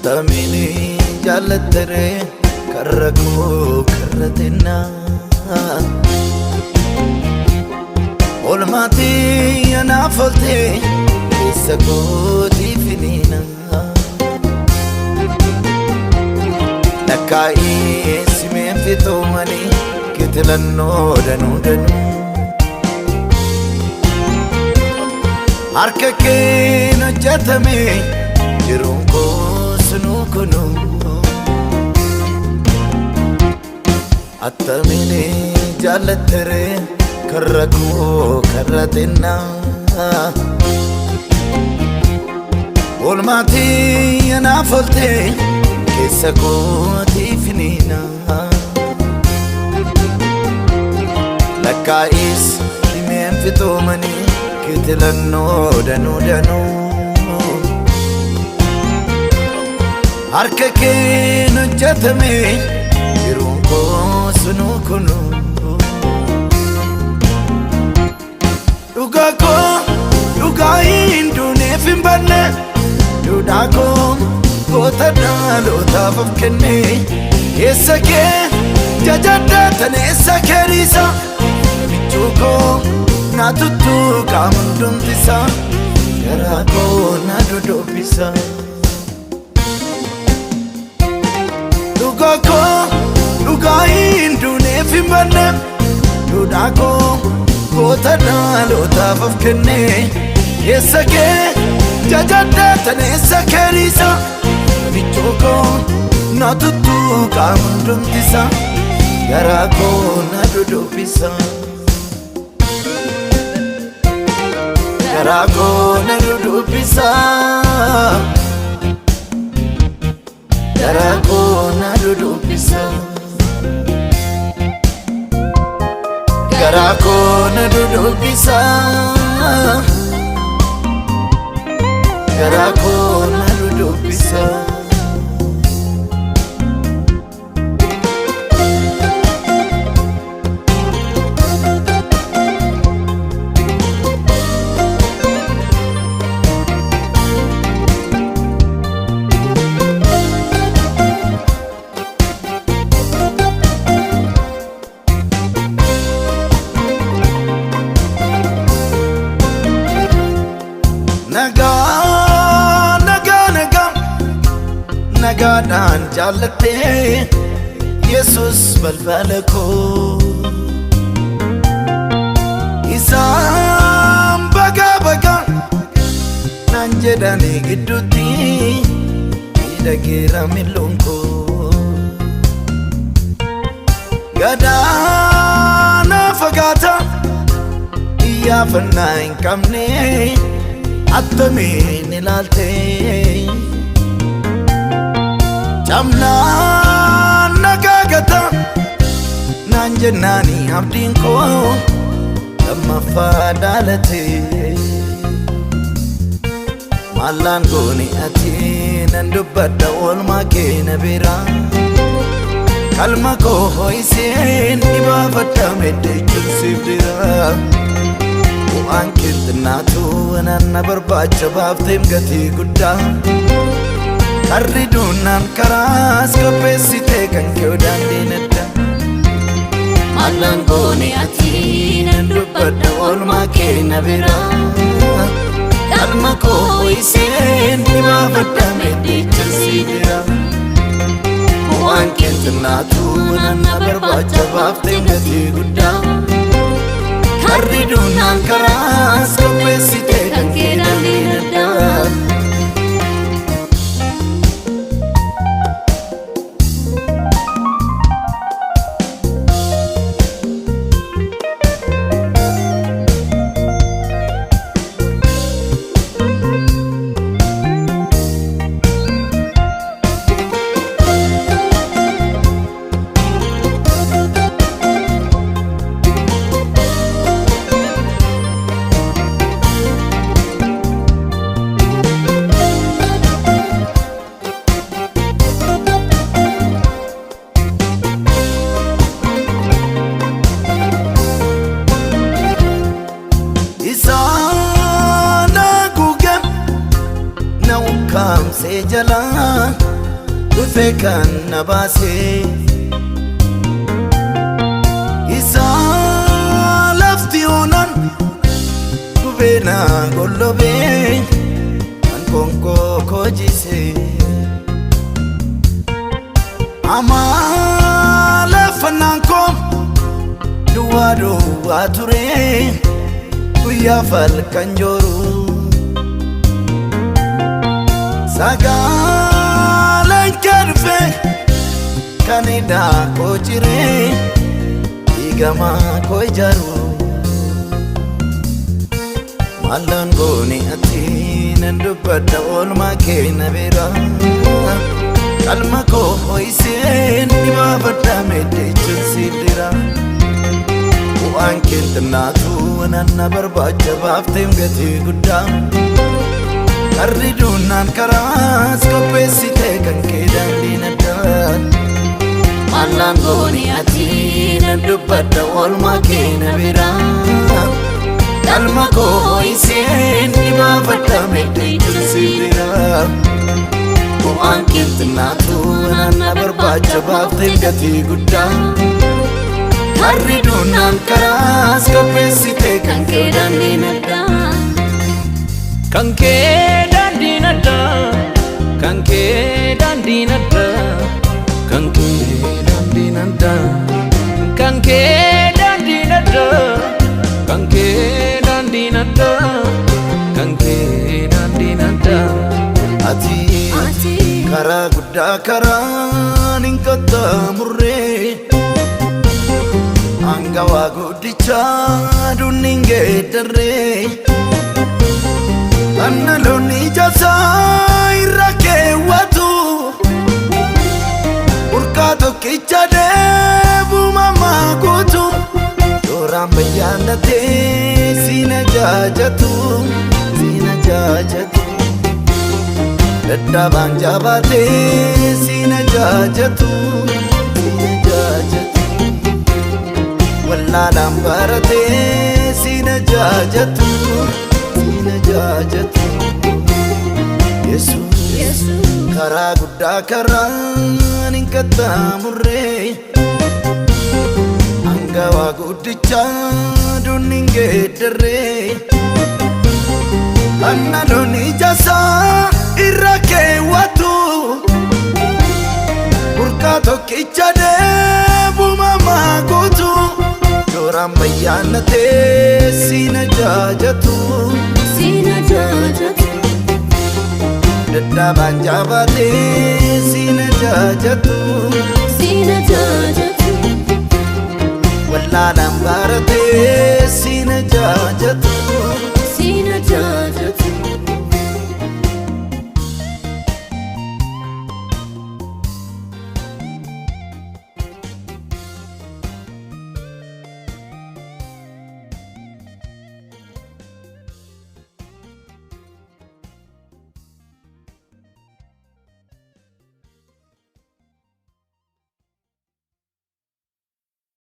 Attamiin jaallattere karra koo karra xinnaa. Olmaatii anaaf ooltee keessa kootii finiina. Lakkaa'ee simeen fixoomanii kitilannoo danuu danuu. Harka keen hojjetame jiruun koo sunuu kunuu. Attamiin jaallattere karra koo karra xinnaa. Olmaatii anaaf ooltee keessa kootii finiina. Lakkaa'is himeen fixoomanii kitilannoo danuu danuu. Harka keen hojjetame jiruun koo sunuu kunuu. Dhugaa koo dhugaa hin duuneef hin banne, duudhaa koo goota dhalootaaf of kenne. Eessa kee jajaddaa tan eessa kee dhiisa, michuu koo na tuttuu qaama hundumtisa, garaa koo na dodobbisa. Dhugaa koo dhugaa hin duuneef hin banne, duudhaa koo goota dhalootaaf of kenne. Eessa kee jajaddaa tan eessa kee dhiisa, michuu koo na tuttuu qaama hundumtisa, garaa koo na dodobbisa. Garaa koo na dodobbisa. Garaa koo na dodobbisa. Garaa koo na dodobbisa. Garaa koo na dodobbisa. Nagaa nagaa nagaa nagaadhaan jaallattee Yesus balbala koo. Isaan bagaa bagaa naan jedhanii gidduutti miidhageera mil'uun koo. Gadaana fagaata iyyaafannaa hin qabne attamiin ilaalte. Camnaan nagaa gata naan jennaani abdiin koo lammaffaa dhaalate. Maallaan goone ati nan dubbadha oolmaa kee na bira. Qalma koo ho'iseen dhibaafadha meddeechuun siif dira. Bu'aan kee xinnaatu anaan na barbaacha baafteem gatii guddaa. Karri duunaan karaas qopheessitee kan kee daandiin adda. Maallaan goone ati nan dubbadha oolmaa kee na bira. Qalma koo ho'iseen dhibaafadha meddeechuun siif dira. Bu'aan kee xinnaatu anaan na barbaacha baafteem gatii guddaa. Karri duunaan karaas qopheessitee kan kee daandiin addaa. Isaan haguuge na ukkaamsee jalaa Dhufe kan na baase Isaa lafti oonan gubee na gollobee kan qoonqoo koo jise. Amaa lafannaan koo duwwaa duwwaa ture guyyaa falkan jooru. Sagaleen kee dhufe kan hidhaa koo ciree dhiigamaa koo ijaaru. Maallaan goone ati nan dubbadha oolmaa kee na bira. Qalma koo ho'iseen dhibaafadha meddeechuun si dira. Bu'aan kee xinnaatu nan na barbaacha baafteem gatii guddaa. Karri duunaan karaas qopheessite kan kee daandiin addaa. Maallaan goone ati nan dubbadha oolmaa kee na bira. Qalma koo ho'iseen dhibaafadha meddeechuun si dira. Bu'aan kee xinnaatu nan na barbaacha baafteem gatii guddaa. Karri duunaan karaas qopheessite kan kee daandiin addaa. Kan kee daandiin addaa, kan kee daandiin addaa, kan kee daandiin addaa, kan kee daandiin addaa, kan kee daandiin addaa, kan kee daandiin addaa. Ati karaa guddaa karaan hin qaxxaamurre hangawaa guddichaa dunni hin geeddarre kan dhaloonni ijasaa irra keewwatu burqaa tokkicha deebumamaa guutu yooraan bayyaandatee siin ajaajatu siin ajaajatu. Dadhabaan jabaatee siin ajaajatu siin ajaajatu. Wallaalaan baratee siin ajaajatu siin ajaajatu. Yesuus karaa guddaa karaan hin qaxxaamurre hangawaa guddichaa dunni hin geeddarre. Kan dhaloonni ijasaa irra keewwatu burqaa tokkicha deebumamaa guutu yooraan bayyaanatee siin ajaajatu Siin ajaajatu. Dadhabaan jabaatee siin ajaajatu Siin ajaajatu. Wallaalaan baratee siin ajaajatu Siin ajaajatu.